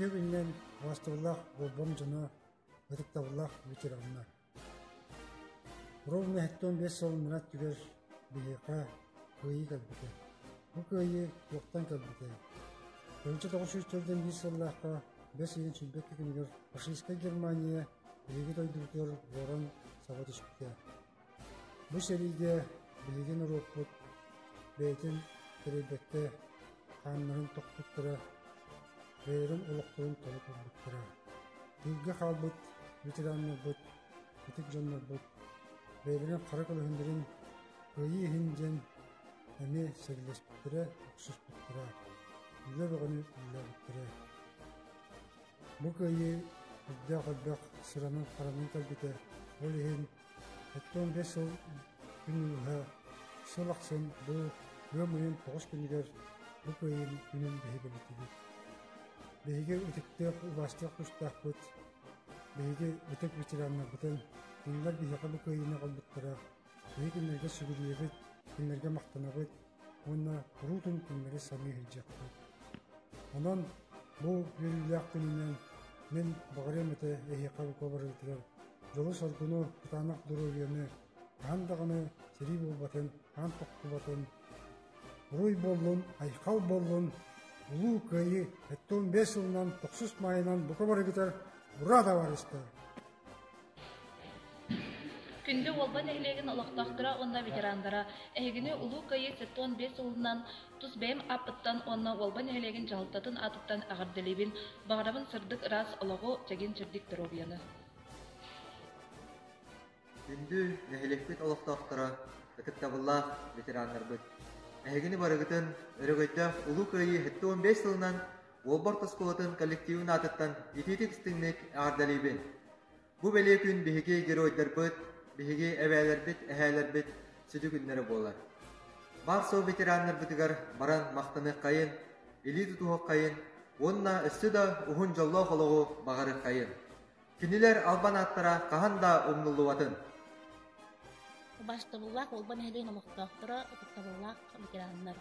Үтүө күнүнэн убаастабыллаах Уолбам дьоно, ытыктабыллаах ветераннар! Ровно 75 сыл мынат түгэр биһиэхэ кыайыы кэлбитэ. Бу кыайыы туохтан кэлбитэ? 1941 сыллаахха бэс ыйын 22 күнүгэр фашистскай Германия биһиги дойдубутугар уоран саба түспүтэ. Бу сэриигэ биһиги норуоппут бэйэтин тэрийбэккэ хааннарын тохпуттара, бэйэлэрин олохторун толук ылбыттара. Тыылга хаалбыт ветераннарбыт, ытык дьоннорбут бэйэлэрин хара көлөһүннэрин кыайыы иһин диэн эмиэ сэриилэспиттэрэ, охсуспуттара, үлэ бөҕөнү үлэлээбиттэрэ. Бу кыайыы үрдээх элбэх сыранан-харанан кэлбитэ, ол иһин 75 сыл күн ууһа сыл ахсын бу ыам ыйын тоҕус күнүгэр бу кыайыы күнүн биһи бэлиэтиибит. Биһиги ытыктыах, убаастыах тустаахпыт, биһиги ытык ветераннарбытын, кинилэр биһиэхэ бу кыайыыны аҕалбыттара, биһиги кинилэргэ сүгүрүйэбит, кинилэргэ махтанабыт уонна куруутун кинилэри саныы сылдьыахпыт. Онон бу үөрүүлээх күнүнэн мин баҕарыам этэ эһиэхэ бука барыгытыгар дьолу-соргуну, кытаанах доруобуйаны, хаһан даҕаны сэрии буолбатын, хаан тохтубатын, уруй буоллун, айхал буоллун, Улуу Кыайыы 75 сылынан тохсус маайынан бука барыгытар ура товарищтар! Күндү Уолба нэһилиэгин олохтоохторо уонна ветераннара, эһигини Улуу Кыайыы 75 сылынан тус бэйэм ааппыттан уонна Уолба нэһилиэгин дьаһалтатын аатыттан эҕэрдэлиибин, баҕарабын сырдык ыраас олоҕу, чэгиэн-чэбдик доруобуйаны. Күндү нэһилиэкпит олохтоохторо, ытыктабыллаах ветераннарбыт! Эһигини барыгытын өрөгөйдөөх Улуу Кыайыы 75 сылынан Уолба орто оскуолатын коллективын аатыттан итиитик-истиҥник эҕэрдэлиибин! Бу бэлиэ күн биһиги геройдарбыт, биһиги эбээлэрбит, эһээлэрбит сүдү күннэрэ буолар. Баар-суох ветераннарбытыгар баран махтаныаххайын, илии тутуһуоххайын уонна өссө да уһун дьоллоох олоҕу баҕарыаххайын. Кинилэр албан ааттара хаһан да умнуллубатын. Убаастабыллаах Уолба нэһилиэгин олохтоохторо, ытыктабыллаах ветераннар!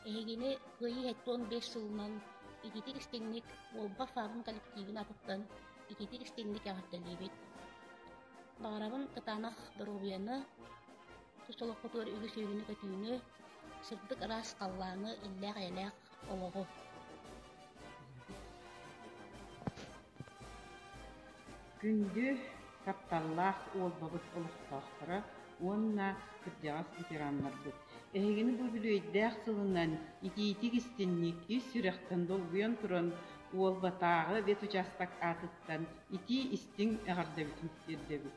Эһигини Кыайыы 75 сылынан итиитик-истиҥник Уолба фарм коллективын аатыттан итиитик-истиҥник эҕэрдэлиибит! Баҕарабын кытаанах доруобуйаны, тус олоххутугар үгүс үөрүүнү-көтүүнү, сырдык ыраас халлааны, иллээх-эйэлээх олоҕу! Күндү, тапталлаах Уолбабыт олохтоохторо уонна кырдьаҕас ветераннарбыт! Эһигини бу үбүлүөйдээх сылынан итиитик-истинник, ис сүрэхтэн долгуйан туран Уолбатааҕы ветучасток аатыттан итии-истиҥ эҕэрдэбитин тиэрдэбит.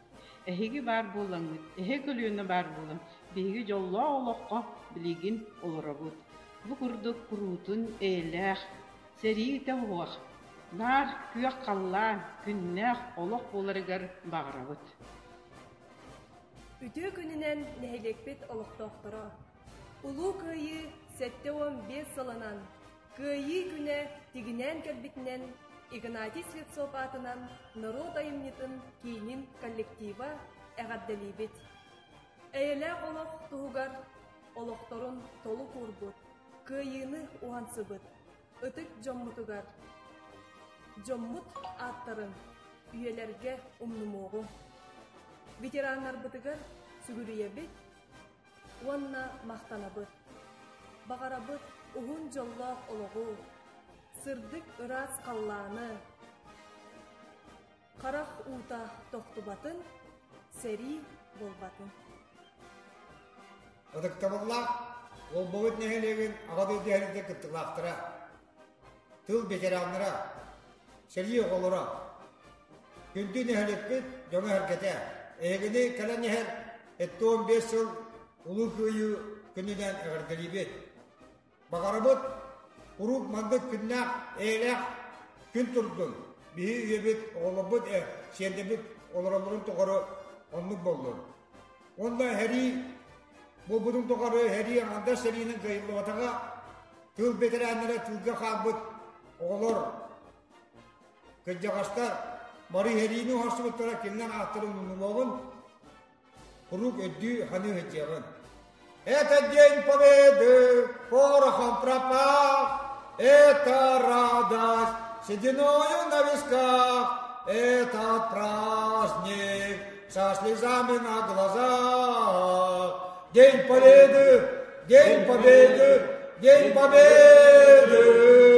Эһиги баар буолаҥҥыт, эһэ көлүөнэ баар буолан, биһиги дьоллоох олоххо билигин олоробут. Бу курдук куруутун эйэлээх, сэриитэ суох, наар күөх халлаан, күннээх олох буоларыгар баҕарабыт. Үтүө күнүнэн нэһилиэкпит олохтоохторо! Улуу Кыайыы 75 сылынан Кыайыы күнэ тигинээн кэлбитинэн Игнатий Слепцов аатынан норуот айымньытын киинин коллектива эҕэрдэлиибит! Эйэлээх олох туһугар олохторун толук уурбут, кыайыыны уһансыбыт ытык дьоммутугар дьоммут ааттарын үйэлэргэ умнумуоҕуҥ. Ветераннарбытыгар сүгүрүйэбит уонна махтанабыт. Баҕарабыт уһун дьоллоох олоҕу, сырдык ыраас халлааны, харах уута тохтубатын, сэрии буолбатын. Ытыктабыллаах Уолбабыт нэһилиэгин аҕа дойду эһэлэргэ кыттыылаахтара, тыл ветераннара, сэрии оҕолоро, күндү нэһилиэкпит дьоно-сэргэтэ, эһигини кэлэн иһэр 75 сыл Улуу Кыайыы күнүнэн эҕэрдэлиибит! Баҕарабыт куруук маннык күннээх, эйэлээх күн турдун, биһи үйэбит, оҕолорбут, сиэннэрбит олороллорун тухары оннук буоллун. Уонна сэрии буолбутун тухары сэрии аҥардас сэриинэн кыайыллыбатаҕа, тыыл бэтэрээннэрэ тыылга хаалбыт оҕолор, кырдьаҕастар бары сэриини уһарсыбыттара кинилэр ааттарын умнумуоҕун, Куруук өйдүү саныы сылдьыаҕын. Это день победы, порохом пропах, это радость. сединою на висках. Этот праздник со слезами на глазах. День Победы! День Победы! День Победы!